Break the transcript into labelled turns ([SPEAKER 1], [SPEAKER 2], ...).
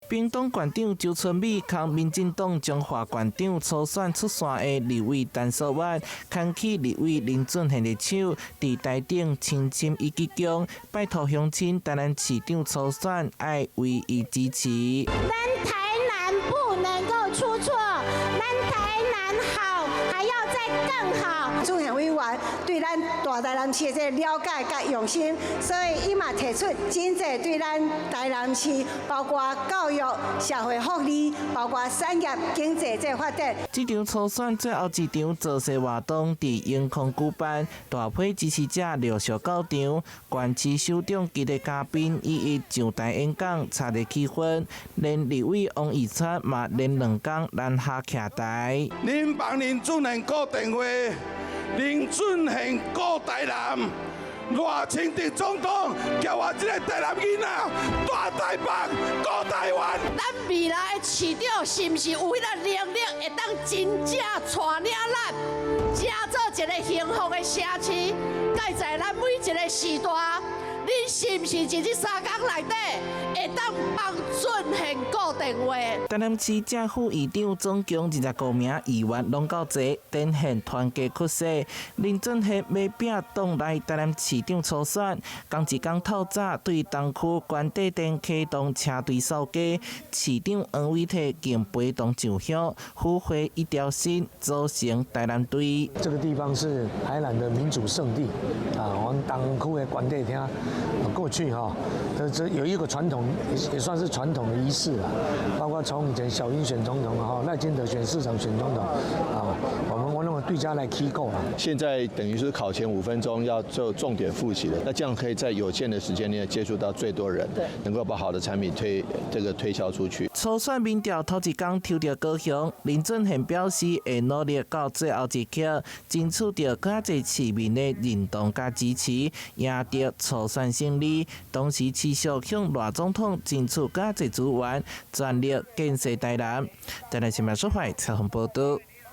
[SPEAKER 1] 屏東縣長周春米共民進黨彰化縣長初選出線的立委陳淑婭，牽起立委林俊憲的手，佇台頂深深一鞠躬，拜託鄉親台南市長初選愛為伊支持。
[SPEAKER 2] 咱台南不能夠出錯，咱台南好，還要再更好。
[SPEAKER 3] 俊憲委員對咱大台南市的這個了解佮用心，所以伊嘛提出真濟對咱台南市，包括教育、社會福利，包括產業經濟這個發展。
[SPEAKER 1] 這場初選最後一場造勢活動佇永康舉辦，大批支持者陸續到場，縣市首長級的嘉賓一一上台演講，炒熱氣氛。連立委王義川嘛連兩工攔下徛台。
[SPEAKER 4] 恁幫林俊憲顧電話，林俊憲顧台南，賴清德總統叫我這个台南囡仔蹛台北顧台灣。
[SPEAKER 5] 咱未來的市長是毋是有彼个能力，會當真正帶領咱，成做一个幸福的城市？蓋在咱每一个時代，恁是毋是佇這三工內底會當幫俊憲顧電話？
[SPEAKER 1] 台南市正副議長總共25名議員攏到齊，展現團結氣勢。林俊憲欲拼黨內台南市長初選，仝一工透早對東區官邸店啟動車隊掃街，市長黃偉哲更陪同上香，呼喚一條心組成台南隊。
[SPEAKER 6] 這個地方是台南的民主聖地啊，我們東區的官邸廳，過去哈，這有一個傳統，也算是傳統的儀式啦。包括從以前小英選總統哈，賴清德選市長選總統啊，我們攏對遮來起鼓啦。
[SPEAKER 7] 現在等於是考前5分鐘要做重點複習的，那這樣可以在有限的時間內接觸到最多人，能夠把好的產品推銷出去。
[SPEAKER 1] 初選民調頭一工抽著高雄，林俊憲表示會努力到最後一刻，爭取著較濟市民的認同佮支持，贏得初選勝利。同時持續向賴總統爭取較濟資源，全力建設台南。台南新聞採訪報導。